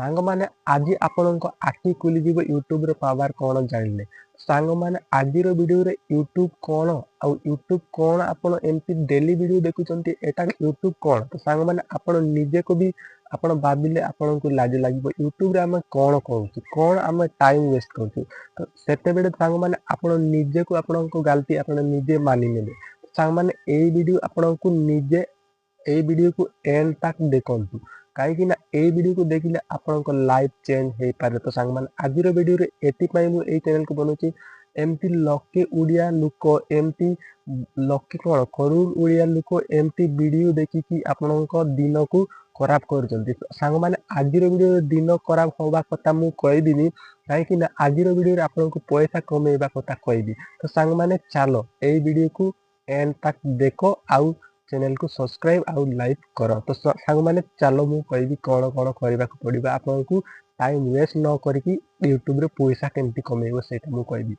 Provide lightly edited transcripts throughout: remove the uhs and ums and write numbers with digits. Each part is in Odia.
ସାଙ୍ଗମାନେ, ଆଜି ଆପଣଙ୍କ ଆଖି ଖୋଲିଯିବ ୟୁଟ୍ୟୁବର ପାୱାର କ'ଣ ଜାଣିଲେ। ସାଙ୍ଗମାନେ, ଆଜିର ଭିଡ଼ିଓରେ ୟୁଟ୍ୟୁବ କ'ଣ ଆଉ ୟୁଟ୍ୟୁବ କ'ଣ, ଆପଣ ଏମିତି ଡେଲି ଭିଡ଼ିଓ ଦେଖୁଛନ୍ତି, ଏଟା ୟୁଟ୍ୟୁବ କ'ଣ? ତ ସାଙ୍ଗମାନେ, ଆପଣ ନିଜକୁ ବି ଆପଣ ଭାବିଲେ ଆପଣଙ୍କୁ ଲାଜ ଲାଗିବ, ୟୁଟ୍ୟୁବରେ ଆମେ କ'ଣ କରୁଛୁ, କ'ଣ ଆମେ ଟାଇମ୍ ୱେଷ୍ଟ କରୁଛୁ। ତ ସେତେବେଳେ ସାଙ୍ଗମାନେ, ଆପଣ ନିଜକୁ ଆପଣଙ୍କ ଗାଲତି ଆପଣ ନିଜେ ମାନି ନେବେ। ସାଙ୍ଗମାନେ, ଏଇ ଭିଡ଼ିଓ ଆପଣଙ୍କୁ ନିଜେ ଏଇ ଭିଡ଼ିଓକୁ ଏଣ୍ଡ ତାକ ଦେଖନ୍ତୁ, କାହିଁକି ନା ଏଇ ଭିଡ଼ିଓକୁ ଦେଖିଲେ ଆପଣଙ୍କ ଲାଇଫ୍ ଚେଞ୍ଜ ହେଇପାରେ। ତ ସାଙ୍ଗମାନେ, ଆଜିର ଭିଡ଼ିଓରେ ଏଥିପାଇଁ ମୁଁ ଏଇ ଚ୍ୟାନେଲକୁ ବନଉଛି। ଏମିତି ଲକ୍ଷେ ଓଡ଼ିଆ ଲୋକ, ଏମିତି ଲକ୍ଷେ କ'ଣ, କରୋଡ଼ ଓଡ଼ିଆ ଲୋକ ଏମିତି ଭିଡ଼ିଓ ଦେଖିକି ଆପଣଙ୍କ ଦିନକୁ ଖରାପ କରୁଛନ୍ତି। ସାଙ୍ଗମାନେ, ଆଜିର ଭିଡ଼ିଓରେ ଦିନ ଖରାପ ହବା କଥା ମୁଁ କହିବିନି, କାହିଁକି ନା ଆଜିର ଭିଡ଼ିଓରେ ଆପଣଙ୍କୁ ପଇସା କମେଇବା କଥା କହିବି। ତ ସାଙ୍ଗମାନେ, ଚାଲ ଏଇ ଭିଡ଼ିଓକୁ ଏଣ୍ଡ ତାକ ଦେଖ ଆଉ ଚ୍ୟାନେଲକୁ ସବସ୍କ୍ରାଇବ ଆଉ ଲାଇକ୍ କର। ତ ସାଙ୍ଗମାନେ, ଚାଲ ମୁଁ କହିବି କ'ଣ କ'ଣ କରିବାକୁ ପଡ଼ିବ ଆପଣଙ୍କୁ, ଟାଇମ୍ ୱେଷ୍ଟ ନ କରିକି ୟୁଟ୍ୟୁବରେ ପଇସା କେମିତି କମେଇବ, ସେଇଟା ମୁଁ କହିବି।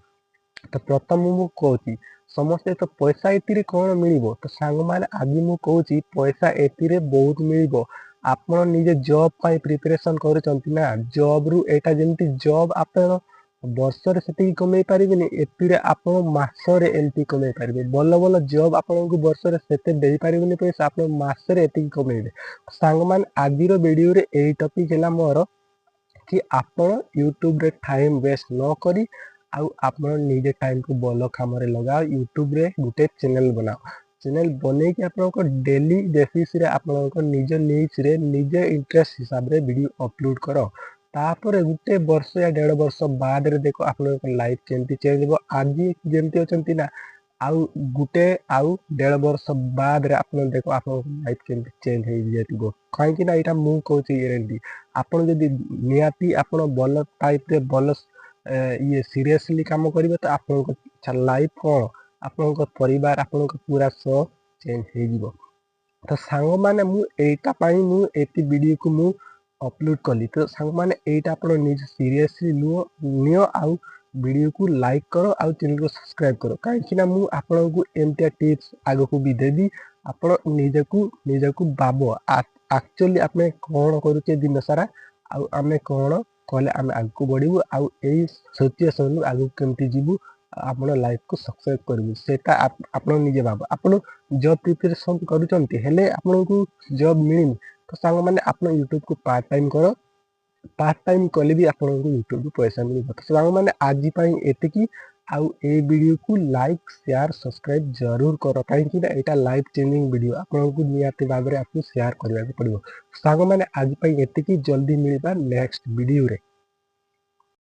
ତ ପ୍ରଥମ ମୁଁ କହୁଛି, ସମସ୍ତେ ତ ପଇସା ଏଥିରେ କ'ଣ ମିଳିବ? ତ ସାଙ୍ଗମାନେ, ଆଜି ମୁଁ କହୁଛି, ପଇସା ଏଥିରେ ବହୁତ ମିଳିବ। ଆପଣ ନିଜେ ଜବ୍ ପାଇଁ ପ୍ରିପାରେସନ୍ କରୁଛନ୍ତି ନା, ଜବ୍ରୁ ଏଇଟା ଯେମିତି ଜବ୍ ଆପଣ ବର୍ଷରେ ସେତିକି କମେଇ ପାରିବେନି, ଏଥିରେ ଆପଣ ମାସରେ ଏମିତି କମେଇ ପାରିବେ। ଭଲ ଭଲ ଜବ୍ ଆପଣଙ୍କୁ ବର୍ଷରେ ସେତେ ଦେଇପାରିବେନି ପଇସା, ଆପଣ ମାସରେ ଏତିକି କମେଇବେ। ସାଙ୍ଗମାନେ, ଆଜିର ଭିଡ଼ିଓରେ ଏଇ ଟପିକ୍ ହେଲା ମୋର କି ଆପଣ ୟୁଟ୍ୟୁବରେ ଟାଇମ୍ ୱେଷ୍ଟ ନ କରି ଆଉ ଆପଣ ନିଜେ ଟାଇମ୍କୁ ଭଲ କାମରେ ଲଗାଅ। ୟୁଟ୍ୟୁବରେ ଗୋଟେ ଚ୍ୟାନେଲ୍ ବନାଅ। ଚ୍ୟାନେଲ୍ ବନେଇକି ଆପଣଙ୍କ ଡେଲି ବେସିସ୍ରେ, ଆପଣଙ୍କ ନିଜ ନିଜ୍ରେ, ନିଜ ଇଣ୍ଟରେଷ୍ଟ ହିସାବରେ ଭିଡ଼ିଓ ଅପଲୋଡ଼ କର। ତାପରେ ଗୋଟେ ବର୍ଷ ୟା ଦେଢ଼ ବର୍ଷ ବାଦରେ ଦେଖ ଆପଣଙ୍କ ଲାଇଫ୍ କେମିତି ଚେଞ୍ଜ ହେବ। ଆଜି ଯେମିତି ଅଛନ୍ତି ନା, ଆଉ ଗୋଟେ ଆଉ ଦେଢ଼ ବର୍ଷ ବାଦରେ ଆପଣ ଦେଖ ଆପଣଙ୍କ ଲାଇଫ୍ କେମିତି ଚେଞ୍ଜ ହେଇଯାଇଥିବ। କାହିଁକି ନା ଏଇଟା ମୁଁ କହୁଛି ଗ୍ୟାରେଣ୍ଟି। ଆପଣ ଯଦି ନିହାତି ଆପଣ ଭଲ ଟାଇପ୍ରେ, ଭଲ ଇଏ ସିରିୟସଲି କାମ କରିବେ, ତ ଆପଣଙ୍କ ଲାଇଫ୍ କ'ଣ, ଆପଣଙ୍କ ପରିବାର, ଆପଣଙ୍କ ପୁରା ସହ ଚେଞ୍ଜ ହେଇଯିବ। ତ ସାଙ୍ଗମାନେ, ମୁଁ ଏଇଟା ପାଇଁ ମୁଁ ଏତି ଭିଡ଼ିଓକୁ ମୁଁ ଅପଲୋଡ଼ କଲି। ତ ସାଙ୍ଗମାନେ, ଏଇଟା ଆପଣ ନିଜେ ସିରିୟସଲି ନିଅ ଆଉ ଭିଡ଼ିଓକୁ ଲାଇକ୍ କର ଆଉ ଚ୍ୟାନେଲକୁ ସବସ୍କ୍ରାଇବ୍ କର, କାହିଁକି ନା ମୁଁ ଆପଣଙ୍କୁ ଏମିତିଆ ଟିପ୍ସ ଆଗକୁ ବି ଦେବି। ଆପଣ ନିଜକୁ ନିଜକୁ ଭାବ, ଆକ୍ଚୁଆଲି ଆମେ କ'ଣ କରୁଛେ ଦିନ ସାରା ଆଉ ଆମେ କ'ଣ କଲେ ଆମେ ଆଗକୁ ବଢ଼ିବୁ ଆଉ ଏଇ ସିଚୁଏସନ୍ରୁ ଆଗକୁ କେମିତି ଯିବୁ, ଆପଣ ଲାଇଫକୁ ସକ୍ସେସ୍ କରିବୁ, ସେଇଟା ଆପଣ ନିଜେ ଭାବ। ଆପଣ ଜବ୍ ପ୍ରିପାରେସନ୍ କରୁଛନ୍ତି, ହେଲେ ଆପଣଙ୍କୁ ଜବ୍ ମିଳିନି, ତ ସାଙ୍ଗମାନେ, ଆପଣ ୟୁଟ୍ୟୁବକୁ ପାର୍ଟ ଟାଇମ୍ କର। ପାର୍ଟ ଟାଇମ୍ କଲେ ବି ଆପଣଙ୍କୁ ୟୁଟ୍ୟୁବରୁ ପଇସା ମିଳିବ। ତ ସାଙ୍ଗମାନେ, ଆଜି ପାଇଁ ଏତିକି। ଆଉ ଏଇ ଭିଡ଼ିଓକୁ ଲାଇକ୍, ସେୟାର, ସବସ୍କ୍ରାଇବ୍ ଜରୁର କର, କାହିଁକି ନା ଏଇଟା ଲାଇଫ୍ ଚେଞ୍ଜିଂ ଭିଡ଼ିଓ। ଆପଣଙ୍କୁ ନିହାତି ଭାବରେ ଆପଣଙ୍କୁ ସେୟାର କରିବାକୁ ପଡ଼ିବ। ସାଙ୍ଗମାନେ, ଆଜି ପାଇଁ ଏତିକି। ଜଲ୍ଦି ମିଳିବା ନେକ୍ସଟ ଭିଡ଼ିଓରେ।